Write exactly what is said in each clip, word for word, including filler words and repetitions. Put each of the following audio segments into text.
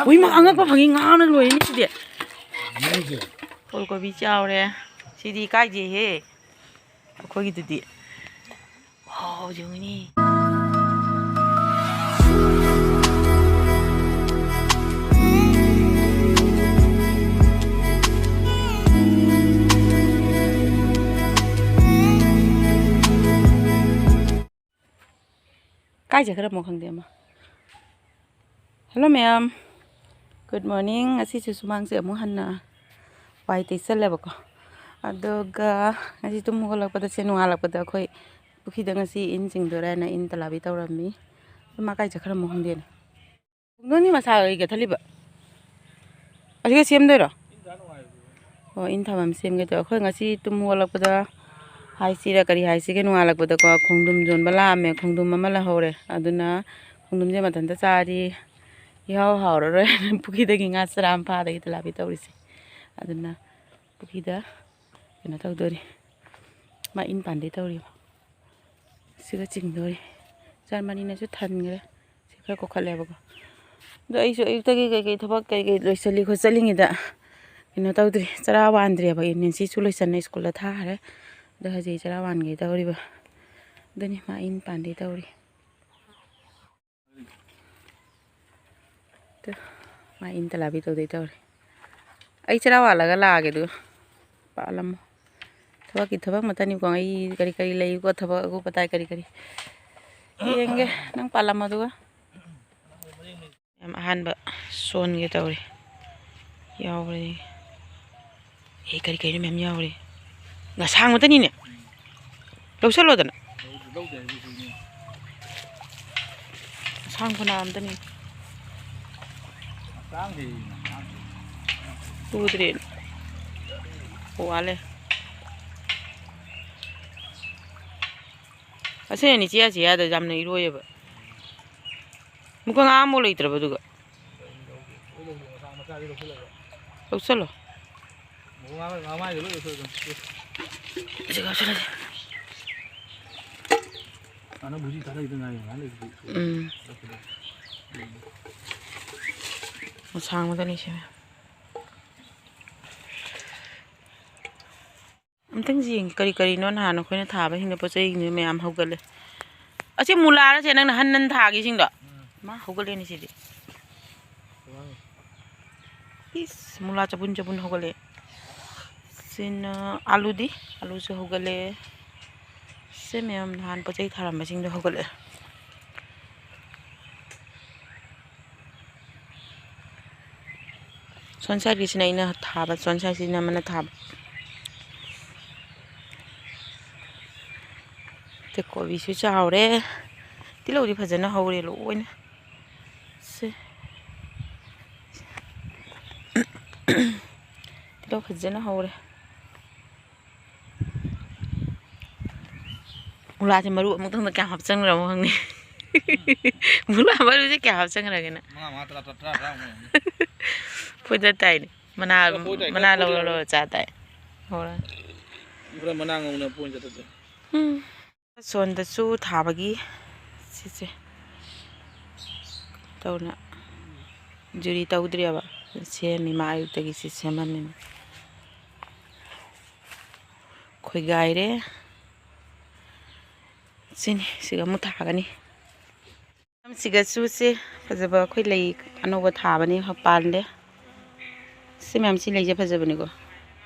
ꯎꯏ, ꯃꯥ ꯑꯉꯛꯄ ꯐꯪꯉꯤ, ꯉꯥꯅ ꯂꯣꯏꯔꯅꯤ ꯁꯤꯗꯤ꯫ ꯐꯨꯜ ꯀꯣꯕꯤ ꯆꯥꯎꯔꯦ꯫ ꯁꯤꯗꯤ ꯀꯥꯏꯗꯦꯍꯦ꯫ ꯑꯩꯈꯣꯏꯒꯤꯗꯨꯗꯤ꯫ ꯋꯥꯎ, ꯌꯦꯡꯉꯨꯅꯦ꯫ ꯀꯥꯏ ꯆꯠꯈ꯭ꯔꯃꯣ ꯈꯪꯗꯦ ꯑꯃ꯫ Hello ꯃꯌꯥꯝ, good morning꯫ ꯉꯁꯤꯁꯨ ꯁꯨꯃꯥꯡꯁꯦ ꯑꯃꯨꯛ ꯍꯟꯅ ꯋꯥꯏ ꯇꯩꯁꯜꯂꯦꯕꯀꯣ꯫ ꯑꯗꯨꯒ ꯉꯁꯤ ꯇꯨꯝ ꯍꯧꯒꯠꯂꯛꯄꯗ, ꯁꯦ ꯅꯣꯡꯉꯥꯜꯂꯛꯄꯗ ꯑꯩꯈꯣꯏ ꯄꯨꯈ꯭ꯔꯤꯗ ꯉꯁꯤ ꯏꯟ ꯆꯤꯡꯗꯣꯔꯦꯅ ꯏꯟ ꯇꯂꯥꯕꯤ ꯇꯧꯔꯝꯃꯤ꯫ ꯑꯗꯨ ꯃꯥ ꯀꯥꯏ ꯆꯠꯈ꯭ꯔꯃꯣ ꯈꯪꯗꯦꯅꯦ꯫ ꯈꯣꯡꯗꯣꯟꯒꯤ ꯃꯁꯥ ꯀꯩ ꯀꯠꯊꯠꯂꯤꯕ? ꯑꯁꯤꯒ ꯁꯦꯝꯗꯣꯏꯔꯣ? ꯑꯣ, ꯏꯟ ꯊꯝꯐꯝ ꯁꯦꯝꯒꯦ ꯇꯧꯋꯦ꯫ ꯑꯩꯈꯣꯏ ꯉꯁꯤ ꯇꯨꯝ ꯍꯧꯒꯠꯂꯛꯄꯗ ꯍꯥꯏꯁꯤꯔꯥ ꯀꯔꯤ ꯍꯥꯏꯁꯤꯒꯦ, ꯅꯣꯡꯉꯥꯜꯂꯛꯄꯗꯀꯣ ꯈꯣꯡꯗ꯭ꯔꯨꯝ ꯌꯣꯟꯕ ꯂꯥꯛꯑꯝꯃꯦ꯫ ꯈꯣꯡꯗ꯭ꯔꯨꯝ ꯑꯃ ꯂꯧꯍꯧꯔꯦ꯫ ꯑꯗꯨꯅ ꯈꯣꯡꯗ꯭ꯔꯨꯝꯁꯦ ꯃꯊꯟꯇ ꯆꯥꯔꯗꯤ ꯏꯍꯥꯎ ꯍꯥꯎꯔꯔꯣꯏ꯫ ꯄꯨꯈ꯭ꯔꯤꯗꯒꯤ ꯉꯥ ꯆꯔꯥ ꯑꯃ ꯐꯥꯗꯒꯤ ꯇꯂꯥꯕꯤ ꯇꯧꯔꯤꯁꯦ꯫ ꯑꯗꯨꯅ ꯄꯨꯈ꯭ꯔꯤꯗ ꯀꯩꯅꯣ ꯇꯧꯗꯣꯔꯤ, ꯃꯥ ꯏꯟ ꯄꯥꯟꯗꯣꯏ ꯇꯧꯔꯤ꯫ ꯁꯤꯒ ꯆꯤꯡꯗꯣꯔꯤ꯫ ꯖꯔꯃꯅꯤꯅꯁꯨ ꯊꯟꯈ꯭ꯔꯦ꯫ ꯁꯤ ꯈꯔ ꯀꯣꯛꯈꯠꯂꯦꯕꯀꯣ꯫ ꯑꯗꯣ ꯑꯩꯁꯨ ꯑꯌꯨꯛꯇꯒꯤ ꯀꯩꯀꯩ ꯊꯕꯛ ꯀꯩꯀꯩ ꯂꯣꯏꯁꯤꯜꯂꯤ ꯈꯣꯠꯆꯜꯂꯤꯉꯩꯗ ꯀꯩꯅꯣ ꯇꯧꯗ꯭ꯔꯤ, ꯆꯔꯥ ꯋꯥꯟꯗ꯭ꯔꯤꯑꯕ꯫ ꯑꯩ ꯅꯦꯟꯁꯤꯁꯨ ꯂꯣꯏꯁꯟꯅ ꯁ꯭ꯀꯨꯜꯗ ꯊꯥꯈ꯭ꯔꯦ꯫ ꯑꯗꯣ ꯍꯧꯖꯤꯛ ꯆꯔꯥ ꯋꯥꯟꯒꯦ ꯇꯧꯔꯤꯕ꯫ ꯑꯗꯨꯅꯤ ꯃꯥ ꯏꯟ ꯄꯥꯟꯗꯦ ꯇꯧꯔꯤ꯫ ꯇꯨ, ꯃꯥ ꯏꯟ ꯇꯂꯥꯕꯤ ꯇꯧꯗꯣꯏ ꯇꯧꯔꯤ꯫ ꯑꯩ ꯆꯔꯥ ꯋꯥꯜꯂꯒ ꯂꯥꯛꯑꯒꯦ ꯑꯗꯨꯒ꯫ ꯄꯥꯜꯂꯝꯃꯣ꯫ ꯊꯕꯛꯀꯤ ꯊꯕꯛ ꯉꯥꯛꯇꯅꯤꯀꯣ꯫ ꯑꯩ ꯀꯔꯤ ꯀꯔꯤ ꯂꯩꯀꯣ, ꯊꯕꯛ ꯑꯀꯨꯞ ꯑꯇꯥꯏ ꯀꯔꯤ ꯀꯔꯤ꯫ ꯌꯦꯡꯒꯦ, ꯅꯪ ꯄꯥꯜꯂꯝꯃꯣ ꯑꯗꯨꯒ꯫ ꯌꯥꯝ ꯑꯍꯥꯟꯕ ꯁꯣꯟꯒꯦ ꯇꯧꯔꯤ꯫ ꯌꯥꯎꯕ꯭ꯔꯥ ꯌꯦꯡꯒꯦ꯫ ꯑꯦ, ꯀꯔꯤ ꯀꯔꯤꯅꯣ ꯃꯌꯥꯝ ꯌꯥꯎꯔꯤ꯫ ꯉꯁꯥꯡ ꯉꯥꯛꯇꯅꯤꯅꯦ꯫ ꯂꯧꯁꯜꯂꯣꯗꯅ꯫ ꯑꯁꯥꯡ ꯐꯅꯥ ꯑꯝꯇꯅꯤ꯫ ꯎꯗ꯭ꯔꯦ꯫ ꯋꯥꯠꯂꯦ꯫ ꯑꯁꯤꯅ ꯅꯤꯆꯤ ꯌꯥꯁꯤ ꯌꯥꯗ ꯌꯥꯝꯅ ꯏꯔꯣꯏꯌꯦꯕ꯫ ꯃꯨꯀ ꯉꯥ ꯑꯃꯐꯥꯎ ꯂꯩꯇ꯭ꯔꯕ ꯑꯗꯨꯒ꯫ ꯂꯧꯁꯜꯂꯣ꯫ ꯁꯤ ꯀꯥꯞꯁꯤꯜꯂꯁꯤ꯫ ꯎꯝ꯫ ꯑꯁꯥꯡꯕꯗꯅꯤ ꯁꯦꯝꯃꯦ꯫ ꯑꯝꯇꯪ ꯌꯦꯡꯒꯦ, ꯀꯔꯤ ꯀꯔꯤꯅꯣ ꯅꯍꯥꯟ ꯑꯩꯈꯣꯏꯅ ꯊꯥꯕꯁꯤꯡꯗꯣ, ꯄꯣꯠ ꯆꯩꯁꯤꯡꯗꯣ ꯃꯌꯥꯝ ꯍꯧꯒꯠꯂꯦ꯫ ꯑꯁꯤ ꯃꯨꯂꯥꯔꯁꯦ ꯅꯪꯅ ꯍꯟ ꯍꯟ ꯊꯥꯒꯤꯁꯤꯡꯗꯣ? ꯃꯥ ꯍꯧꯒꯠꯂꯦꯅꯦ ꯁꯤꯗꯤ꯫ ꯏꯁ, ꯃꯨꯂꯥ ꯆꯕꯨꯟ ꯆꯕꯨꯟ ꯍꯧꯒꯠꯂꯦ꯫ ꯁꯤꯅ ꯑꯥꯂꯨꯗꯤ, ꯑꯥꯂꯨꯁꯨ ꯍꯧꯒꯠꯂꯦ꯫ ꯁꯤ ꯃꯌꯥꯝ ꯅꯍꯥꯟ ꯄꯣꯠ ꯆꯩ ꯊꯥꯔꯝꯕꯁꯤꯡꯗꯣ ꯍꯧꯒꯠꯂꯦ꯫ ꯁꯣꯟ ꯁꯥꯏꯠꯀꯤꯁꯤꯅ ꯑꯩꯅ ꯊꯥꯕ, ꯁꯣꯟ ꯁꯥꯏꯠꯁꯤꯅ ꯑꯃꯅ ꯊꯥꯕ꯫ ꯑꯗꯩ ꯀꯣꯕꯤꯁꯨ ꯆꯥꯎꯔꯦ꯫ ꯇꯤꯜꯍꯧꯗꯤ ꯐꯖꯅ ꯍꯧꯔꯦ ꯂꯣꯏꯅ꯫ ꯁꯦ꯫ ꯇꯤꯜꯍꯧ ꯐꯖꯅ ꯍꯧꯔꯦ꯫ ꯃꯨꯂꯥꯁꯦ ꯃꯔꯨ ꯑꯃꯨꯛꯇꯪꯗ ꯀꯌꯥꯝ ꯍꯥꯞꯆꯟꯈ꯭ꯔꯕ ꯈꯪꯗꯦ꯫ ꯃꯨꯂꯥ ꯃꯔꯨꯁꯦ ꯀꯌꯥ ꯍꯥꯞꯆꯟꯈ꯭ꯔꯒꯦꯅ? ꯃꯉꯥ, ꯃꯉꯥ, ꯇꯔꯥ, ꯇꯔꯥ, ꯇꯔꯥ, ꯇꯔꯥ ꯑꯃꯨꯛ ꯑꯣꯏꯔꯝꯅꯤ꯫ ꯐꯨꯗ ꯇꯥꯏꯅꯦ꯫ ꯃꯅꯥ, ꯂꯐꯣꯏ ꯇꯥꯏ, ꯃꯅꯥ ꯈꯔ ꯂꯧꯔ ꯐꯨꯗ ꯂꯧꯔ ꯆꯥ ꯇꯥꯏ꯫ ꯍꯧꯔ꯫ ꯈꯔ ꯃꯅꯥ ꯉꯧꯅ ꯄꯣꯏꯟ ꯆꯠꯊꯠꯁꯦ꯫ ꯎꯝ꯫ ꯁꯣꯟꯗꯁꯨ ꯊꯥꯕꯒꯤ ꯁꯤꯁꯦ ꯇꯧꯅ ꯖꯨꯔꯤ ꯇꯧꯗ꯭ꯔꯤꯑꯕ꯫ ꯁꯦꯝꯃꯤ, ꯃꯥ ꯑꯌꯨꯛꯇꯒꯤ ꯁꯤ ꯁꯦꯝꯃꯝꯃꯤꯅꯤ꯫ ꯈꯣꯏꯒꯥꯏꯔꯦ꯫ ꯁꯤꯅꯤ, ꯁꯤꯒ ꯑꯃꯨꯛ ꯊꯥꯒꯅꯤ꯫ ꯁꯤꯒꯁꯨ ꯁꯦ ꯐꯖꯕ ꯑꯩꯈꯣꯏ ꯂꯩ ꯑꯅꯧꯕ ꯊꯥꯕꯅꯤ, ꯄꯥꯜꯂꯦ꯫ ꯁꯤ ꯃꯌꯥꯝꯁꯤ ꯂꯩꯁꯦ ꯐꯖꯕꯅꯤꯀꯣ꯫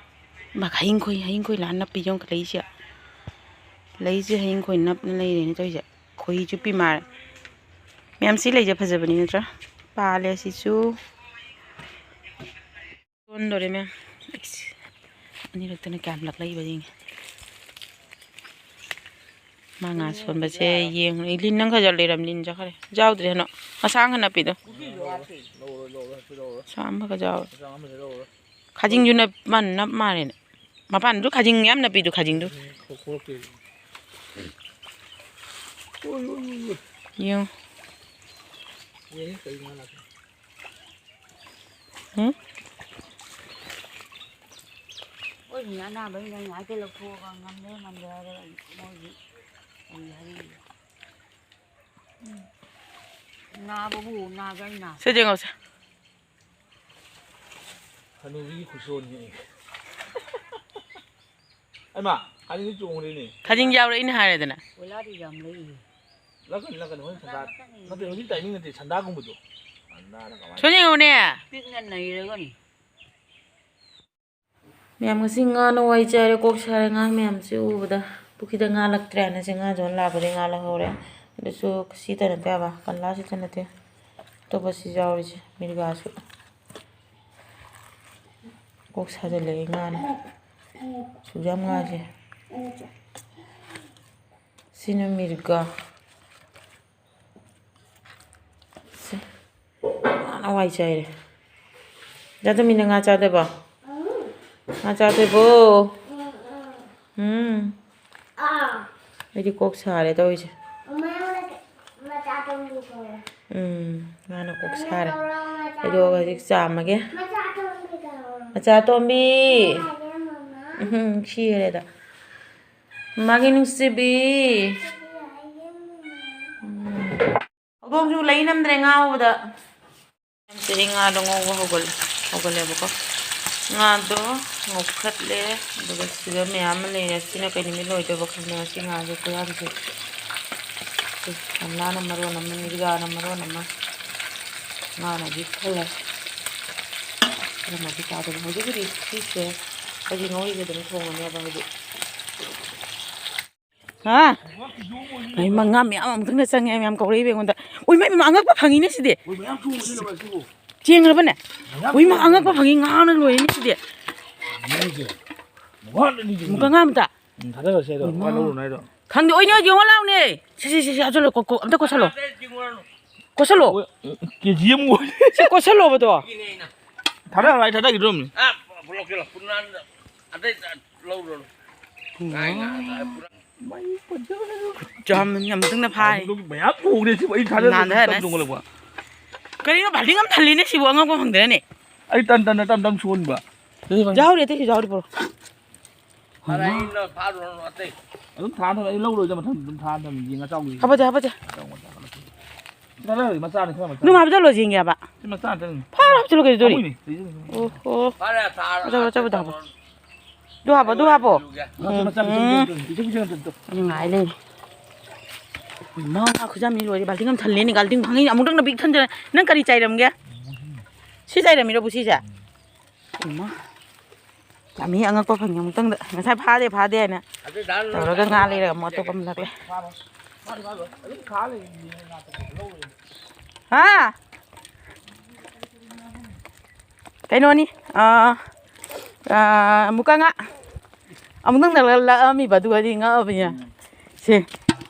ꯃꯥ ꯍꯌꯤꯡ ꯈꯣꯏ, ꯍꯌꯤꯡ ꯈꯣꯏ ꯂꯥꯟ ꯅꯞꯄꯤ ꯌꯦꯡꯉꯨ ꯂꯩꯁꯦ꯫ ꯂꯩꯁꯦ ꯍꯌꯤꯡ ꯈꯣꯏ ꯅꯞꯅ ꯂꯩꯔꯦꯅꯦ ꯇꯧꯔꯤꯁꯦ꯫ ꯈꯣꯏꯍꯤ ꯆꯨꯞꯄꯤ ꯃꯥꯜꯂꯦ꯫ ꯃꯌꯥꯝꯁꯤ ꯂꯩꯁꯦ ꯐꯖꯕꯅꯤ ꯅꯠꯇ꯭ꯔꯥ? ꯄꯥꯜꯂꯦ ꯁꯤꯁꯨ꯫ ꯁꯣꯟꯗꯣꯔꯦ ꯃꯌꯥꯝ꯫ ꯑꯩꯁ, ꯑꯅꯤꯔꯛꯇꯅ ꯀꯌꯥꯝ ꯂꯛꯂꯛꯏꯕ ꯌꯦꯡꯒꯦ꯫ ꯃꯥ ꯉꯥ ꯁꯣꯟꯕꯁꯦ ꯌꯦꯡꯉꯨ꯫ ꯂꯤꯟ ꯑꯃꯈꯛ ꯂꯩꯔꯝ, ꯂꯤꯟ ꯆꯠꯈ꯭ꯔꯦ꯫ ꯌꯥꯎꯗ꯭ꯔꯦ ꯍꯅꯣ꯫ ꯃꯁꯥꯡ ꯈꯔ ꯅꯞꯄꯤꯗꯣ꯫ ꯃꯁꯥ ꯑꯃꯈꯛ ꯌꯥꯎꯔꯦ꯫ ꯈꯥꯖꯤꯡꯁꯨ ꯅꯞ-, ꯃꯥ ꯅꯞ ꯃꯥꯜꯂꯦꯅꯦ꯫ ꯃꯄꯥꯟꯗꯨ ꯈꯥꯖꯤꯡ ꯌꯥꯝ ꯅꯞꯄꯤꯗꯨ, ꯈꯥꯖꯤꯡꯗꯨ꯫ ꯌꯦꯡꯉꯨ꯫ ꯎꯝ? ꯑꯩꯈꯣꯏꯒꯤ ꯑꯅꯥꯕ ꯍꯤꯗꯥꯛ ꯉꯥꯛꯇ ꯂꯧꯊꯣꯛꯑꯒ ꯉꯝꯗꯦ ꯉꯝꯗꯦ ꯍꯥꯏꯔꯒ ꯃꯣꯏꯒꯤ ꯀꯔꯤ ꯍꯥꯏꯅꯤ? ꯎꯝ꯫ ꯅꯥꯕꯕꯨ ꯅꯥꯒꯩ ꯅꯥ꯫ ꯁꯦ ꯌꯦꯡꯉꯣꯁꯦ꯫ ꯍꯅꯨꯕꯤꯒꯤ ꯈꯨꯁꯣꯟꯅꯤ꯫ ꯑꯩꯃ, ꯍꯅꯨꯕꯤ ꯆꯣꯡꯈ꯭ꯔꯦꯅꯦ꯫ ꯈꯖꯤꯡ ꯌꯥꯎꯔꯦ ꯑꯩꯅ ꯍꯥꯏꯔꯦꯗꯅ꯫ ꯀꯣꯏꯂꯥꯗꯤ ꯌꯥꯝ ꯂꯩ꯫ ꯂꯥꯛꯀꯅꯤ, ꯂꯥꯛꯀꯅꯤ, ꯍꯣꯔꯦꯟ ꯁꯟꯗꯥ-, ꯅꯠꯇꯦ, ꯍꯧꯖꯤꯛ timing ꯅꯠꯇꯦ, ꯁꯟꯗꯥꯒꯨꯝꯕꯗꯣ꯫ ꯁꯟꯗꯥꯅ ꯀꯃꯥꯏꯅ? ꯁꯣꯟ ꯌꯦꯡꯉꯨꯅꯦ꯫ ꯄꯤꯛꯅ ꯅꯩꯔꯒꯅꯤ꯫ ꯃꯌꯥꯝ, ꯉꯁꯤ ꯉꯥꯅ ꯋꯥꯏ ꯆꯥꯏꯔꯦ, ꯀꯣꯛ ꯁꯥꯔꯦ꯫ ꯉꯥ ꯃꯌꯥꯝꯁꯦ ꯎꯕꯗ ꯄꯨꯈ꯭ꯔꯤꯗ ꯉꯥ ꯂꯛꯇ꯭ꯔꯦ ꯍꯥꯏꯅ ꯁꯤ ꯉꯥ ꯖꯣꯟ ꯂꯥꯛꯄꯗꯒꯤ ꯉꯥ ꯂꯧꯍꯧꯔꯦ꯫ ꯑꯗꯨꯁꯨ ꯁꯤꯇ ꯅꯠꯇꯦ ꯍꯥꯏꯕ, ꯀꯪꯂꯥꯁꯤꯗ ꯅꯠꯇꯦ, ꯑꯇꯣꯞꯄꯁꯤ ꯌꯥꯎꯔꯤꯁꯦ, ꯃꯤꯔꯒꯥꯁꯨ꯫ ꯀꯣꯛ ꯁꯥꯖꯤꯜꯂꯛꯑꯦ ꯉꯥꯅ꯫ ꯁꯨꯛꯌꯥꯝ ꯉꯥꯁꯦ꯫ ꯁꯤꯅ ꯃꯤꯔꯒꯥ꯫ ꯁꯦ꯫ ꯉꯥꯅ ꯋꯥꯏ ꯆꯥꯏꯔꯦ꯫ ꯗꯥ ꯇꯣꯝꯕꯤꯅ ꯉꯥ ꯆꯥꯗꯕ? ꯉꯥ ꯆꯥꯗꯣꯏꯕꯣ? ꯎꯝ꯫ ꯑꯩꯗꯤ ꯀꯣꯛ ꯁꯥꯔꯦ ꯇꯧꯔꯤꯁꯦ꯫ ꯎꯝ, ꯉꯥꯅ ꯀꯣꯛ ꯁꯥꯔꯦ꯫ ꯑꯗꯨꯒ ꯍꯧꯖꯤꯛ ꯆꯥꯝꯃꯒꯦ꯫ ꯃꯆꯥ ꯇꯣꯝꯕꯤ꯫ ꯎꯝ, ꯁꯤꯈꯔꯦꯗ꯫ ꯃꯥꯒꯤ ꯅꯨꯡꯁꯤꯕꯤ꯫ ꯎꯝ꯫ ꯍꯧꯗꯣꯡꯁꯨ ꯂꯩ ꯅꯝꯗ꯭ꯔꯦ ꯉꯥ ꯎꯕꯗ꯫ ꯁꯤꯗꯤ ꯉꯥꯗꯣ ꯉꯧꯕ ꯍꯧꯒꯠꯂꯦ-, ꯍꯧꯒꯠꯂꯦꯕꯀꯣ꯫ ꯉꯥꯗꯣ ꯉꯧꯈꯠꯂꯦ, ꯑꯗꯨꯒ ꯁꯤꯗ ꯃꯌꯥꯝ ꯑꯃ ꯂꯩꯔꯦ꯫ ꯁꯤꯅ ꯀꯩ ꯅꯨꯃꯤꯠ ꯂꯣꯏꯗꯣꯏꯕ ꯈꯪꯗꯦ ꯉꯁꯤ ꯉꯥꯁꯦ ꯈꯨꯌꯥꯝꯁꯦ꯫ ꯁꯤ ꯁꯅꯥꯅ ꯃꯔꯣꯟ ꯑꯃ, ꯅꯤꯔꯒꯥꯅ ꯃꯔꯣꯟ ꯑꯃ, ꯉꯥꯅꯗꯤ ꯈꯜꯂꯦ꯫ ꯀꯔꯝꯕꯗꯤ ꯆꯥꯗꯣꯏꯅꯣ? ꯍꯧꯖꯤꯛꯄꯨꯗꯤ ꯁꯤꯁꯦ ꯑꯩꯒꯤ ꯉꯧꯔꯤꯁꯦ ꯑꯗꯨꯝ ꯊꯣꯡꯉꯅꯦꯕ ꯍꯧꯖꯤꯛ꯫ ꯍꯥ? ꯃꯩ ꯃꯉꯥ ꯃꯌꯥꯝ ꯑꯃꯨꯛꯇꯪꯗ ꯆꯪꯉꯦ, ꯃꯌꯥꯝ ꯀꯧꯔꯛꯏꯕ ꯑꯩꯉꯣꯟꯗ꯫ ꯎꯏ, ꯃꯩ ꯃ-, ꯑꯉꯛꯄ ꯐꯪꯉꯤꯅꯦ ꯁꯤꯗꯤ꯫ ꯃꯣꯏ ꯃꯌꯥꯝ ꯊꯣꯡꯕꯁꯤꯅ ꯃꯁꯤꯕꯨ꯫ ꯆꯦꯡꯈ꯭ꯔꯕꯅꯦ? ꯃꯌꯥꯝ ꯎꯏ, ꯃ-, ꯊꯣꯡꯕꯁꯤꯅ꯫ ꯑꯉꯛꯄ ꯐꯪꯉꯤ, ꯉꯥꯅ ꯂꯣꯏꯔꯦꯅꯦ ꯁꯤꯗꯤ꯫ ꯃꯣꯏꯁꯦ꯫ ꯃꯉꯥꯗꯅꯤ ꯀꯩꯅꯣ꯫ ꯑꯃꯨꯛꯀ ꯉꯥ ꯑꯃꯇ꯫ ꯎꯝ, ꯊꯥꯗꯔꯁꯦ ꯑꯗꯣ꯫ ꯎꯏ, ꯃꯥ ꯃꯥ꯫ ꯂꯧꯔꯨꯅꯨ ꯍꯥꯏꯗꯣ꯫ ꯈꯪꯗꯦ, ꯑꯣꯏꯅ ꯌꯦꯡꯉꯣ ꯂꯥꯎꯅꯦ꯫ ꯁꯦ, ꯁꯦ, ꯁꯦ, ꯁꯦ, ꯍꯥꯞꯆꯜꯂꯣ, ꯀꯣ-, ꯀꯣ-, ꯑꯝꯇ ꯀꯣꯠꯁꯜꯂꯣ꯫ ꯀꯣꯠꯁꯜꯂꯣ꯫ ꯑꯣꯏ, ꯀꯦ ꯖꯤ ꯑꯃ ꯑꯣꯏ꯫ ꯁꯤ ꯀꯣꯠꯁꯜꯂꯣꯕꯗꯣ꯫ ꯊꯥꯗꯔꯣ, ꯑꯩ ꯊꯥꯗꯈꯤꯗ꯭ꯔꯣꯝꯅꯤ꯫ ꯑꯥ, ꯄꯨꯂꯞ ꯂꯧꯁꯤꯜꯂꯣ, ꯄꯨꯟꯅ ꯑꯇꯩ ꯂꯧꯔꯨꯔꯣ꯫ ꯎꯝ꯫ ꯉꯥꯏ, ꯉꯥꯏ, ꯉꯥꯏ, ꯄꯨꯟꯅ꯫ ꯌꯥꯝ, ꯌꯥꯝ ꯊꯨꯅ ꯐꯥꯔꯦ꯫ ꯑꯗꯨꯒꯤ ꯃꯌꯥꯝ ꯊꯣꯡꯈ꯭ꯔꯦ ꯁꯤꯕꯨ ꯑꯩ ꯊꯥꯗ ꯅꯥꯟꯊꯔꯅꯦ꯫ ꯇꯞ ꯊꯣꯡꯒꯠꯂꯛꯄ꯫ ꯀꯔꯤꯅꯣ ꯕꯥꯜꯇꯤꯟ ꯑꯃ ꯊꯜꯂꯤꯅꯦ ꯁꯤꯕꯨ ꯑꯉꯛꯄ ꯐꯪꯗ꯭ꯔꯦꯅꯦ꯫ ꯑꯩ ꯇꯟ ꯇꯟꯅ ꯇꯞ ꯇꯞ ꯁꯣꯟꯕ꯫ ꯌꯥꯎꯔꯤ ꯑꯇꯩꯁꯨ ꯌꯥꯎꯔꯤ ꯄꯨꯔꯛꯑꯣ꯫ ꯑꯗ ꯑꯩꯅ ꯐꯥꯔꯨꯔꯅꯨ ꯑꯇꯩ꯫ ꯑꯗꯨꯝ ꯊꯥ ꯊꯝꯃꯦ ꯑꯩ ꯂꯧꯔꯣꯏꯗ ꯃꯊꯪ ꯑꯗꯨꯝ ꯊꯥ ꯊꯝꯃꯦ ꯌꯦꯡꯉ ꯆꯥꯎꯒꯦ꯫ ꯍꯥꯄꯁꯦ, ꯍꯥꯄꯁꯦ꯫ ꯑꯆꯧꯕ ꯃꯆꯥ ꯈꯜꯂꯛꯀꯦ꯫ ꯅꯨꯡ ꯍꯥꯞꯆꯜꯂꯣ ꯌꯦꯡꯒꯦꯕ꯫ ꯐꯥꯔ ꯍꯥꯞꯆꯜꯂꯣ ꯀꯩꯗꯧꯗꯣꯔꯤ? ꯑꯣꯍꯣ꯫ ꯑꯆꯧ ꯑꯆꯧꯕꯗ ꯍꯥꯞꯄꯣ꯫ ꯑꯗꯨ ꯍꯥꯞꯄꯣ, ꯑꯗꯨ ꯍꯥꯞꯄꯣ꯫ ꯎꯝ꯫ ꯅꯨꯡꯉꯥꯏ ꯂꯩ꯫ ꯏꯃꯥ, ꯈꯨꯖꯥꯝꯅꯤ ꯂꯣꯏꯔꯦ꯫ ꯕꯥꯜꯇꯤꯟ ꯑꯃ ꯊꯜꯂꯦꯅꯦ꯫ ꯕꯥꯜꯇꯤꯟ ꯐꯪꯉꯤꯅꯦ꯫ ꯑꯃꯨꯛꯇꯪꯗ ꯄꯤꯛ ꯊꯟꯖꯔꯦ꯫ ꯅꯪ ꯀꯔꯤ ꯆꯥꯏꯔꯝꯒꯦ? ꯁꯤ ꯆꯥꯏꯔꯝꯃꯤꯔꯣ ꯕꯨꯁꯤꯁꯦ? ꯏꯃꯥ꯫ ꯌꯥꯝꯃꯤ, ꯑꯉꯛꯄ ꯐꯪꯉꯤ ꯑꯃꯨꯛꯇꯪꯗ꯫ ꯉꯁꯥꯏ ꯐꯥꯗꯦ, ꯐꯥꯗꯦ ꯍꯥꯏꯅ ꯇꯧꯔꯒ ꯉꯥ ꯂꯩꯔꯒ ꯑꯃꯨꯛ ꯑꯇꯣꯞꯄ ꯑꯃ ꯂꯥꯛꯂꯦ꯫ ꯍꯥ? ꯀꯩꯅꯣꯅꯤ, ꯑꯥ, ꯑꯥ, ꯃꯨꯀꯥ ꯉꯥ꯫ ꯑꯃꯨꯛꯇꯪꯗ ꯂ-, ꯂꯛꯑꯝꯃꯤꯕ, ꯑꯗꯨꯒꯗꯤ ꯉꯛꯑꯕꯅꯤꯅ꯫ ꯁꯦ,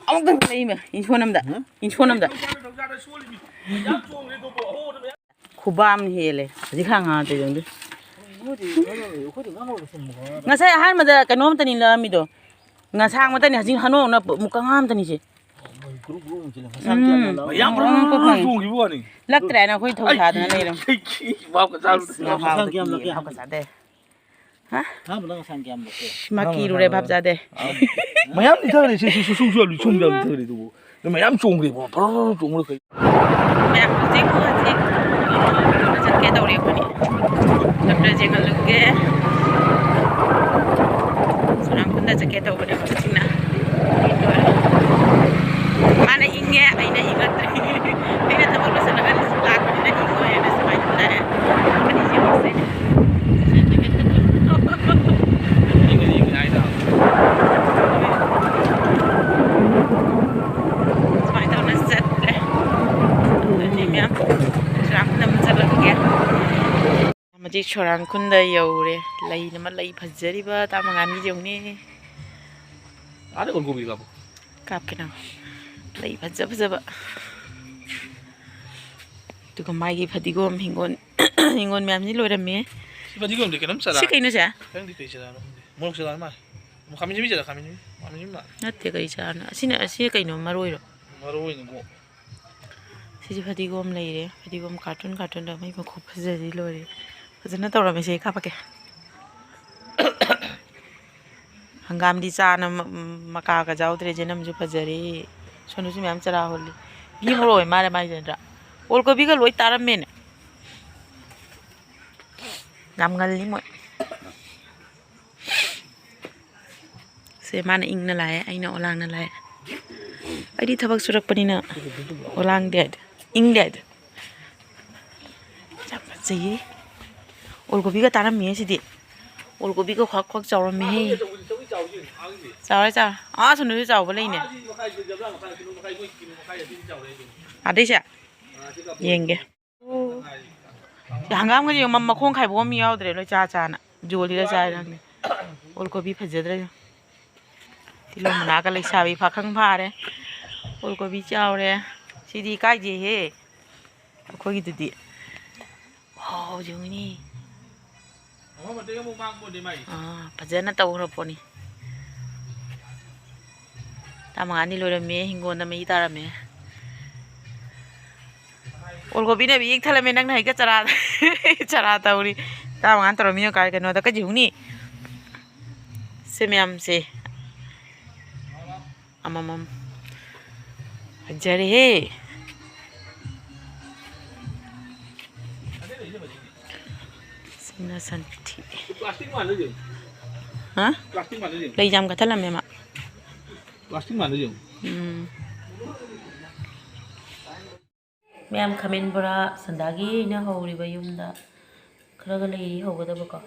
ꯑꯃꯨꯛꯇꯪ ꯂꯩꯃ, ꯏꯟꯁꯣꯟ ꯑꯝꯗ, ꯏꯟꯁꯣꯟ ꯑꯝꯗ꯫ ꯈꯨꯕꯥꯝ ꯍꯦꯜꯂꯦ꯫ ꯍꯧꯖꯤꯛ ꯈꯔ ꯉꯥꯡꯉꯛꯇꯦ ꯌꯦꯡꯗꯦ꯫ ꯉꯁꯥꯏ ꯑꯍꯥꯟꯕꯗ ꯀꯩꯅꯣꯝꯇꯅꯤ ꯂꯛꯑꯝꯃꯤꯗꯣ꯫ ꯉꯁꯥꯡ ꯑꯃꯇꯅꯤ, ꯍꯧꯖꯤꯛ ꯍꯅꯨꯅ ꯃꯨꯛꯀ ꯉꯥ ꯑꯃꯇꯅꯤꯁꯦ꯫ ꯃꯣꯏ ꯒ꯭ꯔꯨꯞ ꯒ꯭ꯔꯨꯞ ꯑꯃ ꯆꯦꯜꯂꯦ꯫ ꯉꯁꯥꯡ ꯎꯝ꯫ ꯀꯌꯥꯝ ꯂꯛꯑꯝꯃꯤ? ꯃꯌꯥꯝ ꯒ꯭ꯔꯨꯞ ꯒ꯭ꯔꯨꯞ ꯒ꯭ꯔꯨꯞ ꯒ꯭ꯔꯨꯞ ꯆꯣꯡꯈꯤꯕ ꯋꯥꯅꯤ꯫ ꯂꯛꯇ꯭ꯔꯦꯅ ꯑꯩꯈꯣꯏ ꯊꯧ ꯁꯥꯗꯅ ꯂꯩꯔꯝ꯫ ꯑꯩ ꯚꯥꯞꯀ ꯆꯥꯔꯨꯗꯦ꯫ ꯉꯁꯥꯡ ꯀꯌꯥꯝ ꯂꯛꯀꯦ? ꯚꯥꯞꯀ ꯆꯥꯗꯦ꯫ ꯍꯥ? ꯑꯍꯥꯟꯕꯗ ꯉꯁꯥꯡ ꯀꯌꯥꯝ ꯂꯛꯀꯦ? ꯃꯥ ꯀꯤꯔꯨꯔꯦ, ꯚꯥꯞ ꯆꯥꯗꯦ꯫ ꯃꯌꯥꯝ ꯂꯤꯊꯈ꯭ꯔꯦ, ꯁꯤ, ꯁꯤ, ꯁꯤ, ꯁꯨꯝ ꯆꯠꯂꯨ, ꯁꯨꯝ ꯆꯠꯂꯨ ꯂꯤꯊꯈ꯭ꯔꯦ ꯑꯗꯨꯕꯨ꯫ ꯑꯗꯨ ꯃꯌꯥꯝ ꯆꯣꯡꯈ꯭ꯔꯦꯕꯣ, ꯐꯔ ꯐꯔ ꯆꯣꯡꯈ꯭ꯔꯦ ꯀꯩꯅꯣ꯫ ꯃꯌꯥꯝ ꯍꯧꯖꯤꯛ, ꯍꯧꯖꯤꯛ ꯆꯠꯀꯦ ꯇꯧꯔꯦ ꯑꯩꯈꯣꯏꯅꯤ꯫ ꯗꯣꯛꯇꯔ ꯌꯦꯡꯍꯜꯂꯨꯒꯦ꯫ ꯁꯣꯅꯥꯝ ꯈꯨꯟꯗ ꯆꯠꯀꯦ ꯇꯧꯕꯅꯦꯕ ꯍꯧꯖꯤꯛꯅ꯫ ꯃꯥꯅ ꯏꯪꯉꯦ, ꯑꯩꯅ ꯏꯪꯉꯛꯇ꯭ꯔꯦ꯫ ꯑꯩꯅ ꯊꯕꯛ ꯂꯣꯏꯁꯤꯜꯂꯒ ꯂꯥꯛꯄꯅꯤꯅ ꯏꯪꯉꯣꯏ ꯍꯥꯏꯅ ꯁꯨꯃꯥꯏꯅ ꯂꯥꯛꯑꯦ꯫ ꯑꯩꯈꯣꯏꯅꯤ ꯌꯦꯡꯉꯨꯁꯦ꯫ ꯁꯨꯃꯥꯏꯅ ꯇꯧꯅ ꯆꯠꯂꯦ꯫ ꯑꯗꯨꯅꯤ ꯃꯌꯥꯝ ꯆꯨꯔꯥꯡꯈꯨꯟ ꯑꯃ ꯆꯠꯂꯒꯦ꯫ ꯃꯁꯤ ꯁꯣꯔꯥꯡꯈꯨꯟꯗ ꯌꯧꯔꯦ꯫ ꯂꯩ ꯑꯃ, ꯂꯩ ꯐꯖꯔꯤꯕ ꯇꯥ ꯃꯉꯥꯜꯒꯤ ꯌꯦꯡꯉꯨꯅꯦ꯫ ꯑꯥꯗ ꯑꯣꯜ ꯀꯣꯕꯤ ꯀꯥꯞꯄꯨ꯫ ꯀꯥꯞꯀꯦ ꯅꯪ꯫ ꯂꯩ ꯐꯖ ꯐꯖꯕ꯫ ꯑꯗꯨꯒ ꯃꯥꯒꯤ ꯐꯗꯤꯒꯣꯝ ꯍꯤꯡꯒꯣꯜ, ꯍꯤꯡꯒꯣꯜ ꯃꯌꯥꯝꯁꯤ ꯂꯣꯏꯔꯝꯃꯦ꯫ ꯁꯤ ꯐꯗꯤꯒꯣꯝꯗꯤ ꯀꯩꯅꯣꯝ ꯆꯔꯥ-, ꯁꯤ ꯀꯩꯅꯣ ꯁꯦ? ꯈꯪꯗꯦ ꯀꯩ ꯆꯔꯥꯅꯣ ꯈꯪꯗꯦ꯫ ꯃꯣꯔꯣꯛ ꯆꯔꯥ ꯃꯥꯜꯂꯦ꯫ ꯈꯥꯃꯦꯟ ꯑꯁꯤꯟꯕꯤ ꯆꯔꯥ, ꯈꯥꯃꯦꯟ ꯑꯁꯤꯟꯕꯤ, ꯈꯥꯃꯦꯟ ꯑꯁꯤꯟꯕꯤ ꯃꯥꯜꯂꯦ꯫ ꯅꯠꯇꯦ, ꯀꯩ ꯆꯔꯥꯅꯣ? ꯑꯁꯤꯅ, ꯑꯁꯤ ꯀꯩꯅꯣ ꯃꯔꯣꯏꯔꯣ? ꯃꯔꯣꯏꯅꯤꯀꯣ꯫ ꯁꯤꯁꯦ ꯐꯗꯤꯒꯣꯝ ꯂꯩꯔꯦ꯫ ꯐꯗꯤꯒꯣꯝ ꯀꯥꯔꯇꯨꯟ ꯀꯥꯔꯇꯨꯟꯗ ꯃꯩ ꯃꯈꯨ ꯐꯖꯔꯤ ꯂꯣꯏꯔꯦ꯫ ꯐꯖꯅ ꯇꯧꯔꯝꯃꯤꯁꯦ ꯑꯩ ꯀꯥꯞꯄꯛꯀꯦ꯫ ꯍꯪꯒꯥꯝꯗꯤ ꯆꯥꯅ ꯃ-, ꯃꯀꯥꯒ ꯌꯥꯎꯗ꯭ꯔꯦ꯫ ꯆꯦꯅꯝꯁꯨ ꯐꯖꯔꯦ꯫ ꯁꯣꯅꯨꯁꯨ ꯃꯌꯥꯝ ꯆꯔꯥ ꯍꯣꯜꯂꯤ꯫ ꯃꯤ ꯃꯔꯣꯏ ꯃꯥꯜꯂꯦ ꯃꯥꯏꯁꯦ ꯅꯠꯇ꯭ꯔꯥ? ꯑꯣꯜ ꯀꯣꯕꯤꯒ ꯂꯣꯏ ꯇꯥꯔꯝꯃꯦꯅꯦ꯫ ꯌꯥꯝ ꯉꯜꯂꯤ ꯃꯣꯏ꯫ ꯁꯦ ꯃꯥꯅ ꯏꯪꯅ ꯂꯥꯛꯑꯦ, ꯑꯩꯅ ꯑꯣꯂꯥꯡꯅ ꯂꯥꯛꯑꯦ꯫ ꯑꯩꯗꯤ ꯊꯕꯛ ꯁꯨꯔꯛꯄꯅꯤꯅ ꯑꯣꯂꯥꯡꯗꯦ ꯍꯥꯏꯗꯣ, ꯏꯪꯗꯦ ꯍꯥꯏꯗꯣ꯫ ꯌꯥꯝ ꯐꯖꯩꯌꯦ꯫ ꯑꯣꯜ ꯀꯣꯕꯤꯒ ꯇꯥꯔꯝꯃꯤꯍꯦ ꯁꯤꯗꯤ꯫ ꯑꯣꯜ ꯀꯣꯕꯤꯒ ꯈ꯭ꯋꯥꯛ ꯈ꯭ꯋꯥꯛ ꯆꯥꯎꯔꯝꯃꯤꯍꯦ꯫ ꯆꯥꯎꯔꯦ, ꯆꯥꯎꯔꯦ꯫ ꯑꯥ, ꯑꯁꯣꯝꯗꯁꯨ ꯆꯥꯎꯕ ꯂꯩꯅꯦ꯫ ꯑꯗꯩꯁꯦ ꯌꯦꯡꯒꯦ꯫ ꯁꯤ ꯍꯪꯒꯥꯝꯒꯁꯦ ꯌꯦꯡꯉꯣ, ꯃ-, ꯃꯈꯣꯡ ꯈꯥꯏꯕꯣꯛ ꯑꯃ ꯌꯥꯎꯗ꯭ꯔꯦ, ꯂꯣꯏ ꯆꯥ ꯆꯥꯅ꯫ ꯌꯣꯜꯂꯤꯔ ꯆꯥꯏꯔ ꯈꯪꯗꯦ꯫ ꯑꯣꯜ ꯀꯣꯕꯤ ꯐꯖꯗ꯭ꯔꯦ꯫ ꯇꯤꯜꯍꯧ ꯃꯅꯥꯒ ꯂꯩꯁꯥꯕꯤ ꯄꯥꯈꯪ ꯐꯥꯔꯦ꯫ ꯑꯣꯜ ꯀꯣꯕꯤ ꯆꯥꯎꯔꯦ꯫ ꯁꯤꯗꯤ ꯏꯀꯥꯏꯗꯦꯍꯦ꯫ ꯑꯩꯈꯣꯏꯒꯤꯗꯨꯗꯤ꯫ ꯋꯥꯎ, ꯌꯦꯡꯉꯨꯅꯦ꯫ ꯑꯥ, ꯐꯖꯅ ꯇꯧꯈ꯭ꯔ ꯄꯣꯠꯅꯤ꯫ ꯇꯥ ꯃꯉꯥꯅꯤ ꯂꯣꯏꯔꯝꯃꯦ, ꯍꯤꯡꯒꯣꯜꯗ ꯃꯩ ꯇꯥꯔꯝꯃꯦ꯫ ꯑꯣꯜ ꯀꯣꯕꯤꯅ ꯌꯦꯛ ꯊꯠꯂꯝꯃꯦ, ꯅꯪꯅ ꯍꯦꯛꯇ ꯆꯔꯥ, ꯆꯔꯥ ꯇꯧꯔꯤ꯫ ꯇꯥ ꯃꯉꯥ ꯇꯧꯔꯝꯃꯤꯅ ꯀꯥꯏ ꯀꯩꯅꯣꯗ ꯀꯩ ꯌꯦꯡꯉꯨꯅꯤ꯫ ꯁꯦ ꯃꯌꯥꯝꯁꯦ꯫ ꯑꯃꯃꯝ꯫ ꯐꯖꯔꯦꯍꯦ꯫ ꯁꯤꯅ ꯁꯟꯊꯤ꯫ ꯄ꯭ꯂꯥꯁꯇꯤꯛ ꯃꯥꯜꯂꯦ ꯌꯦꯡꯉꯨ꯫ ꯍꯥ? ꯄ꯭ꯂꯥꯁꯇꯤꯛ ꯃꯥꯜꯂꯦ ꯌꯦꯡꯉꯨ꯫ ꯂꯩ ꯌꯥꯝ ꯀꯠꯊꯠꯂꯝꯃꯦ ꯃꯥ꯫ ꯄ꯭ꯂꯥꯁꯇꯤꯛ ꯃꯥꯜꯂꯦ ꯌꯦꯡꯉꯨ꯫ ꯎꯝ꯫ ꯃꯌꯥꯝ, ꯈꯥꯃꯦꯟ ꯕꯣꯔꯥ ꯁꯟꯗꯥꯒꯤ ꯑꯩꯅ ꯍꯧꯔꯤꯕ ꯌꯨꯝꯗ ꯈꯔꯒ ꯂꯩꯔꯤ ꯍꯧꯒꯗꯕꯀꯣ꯫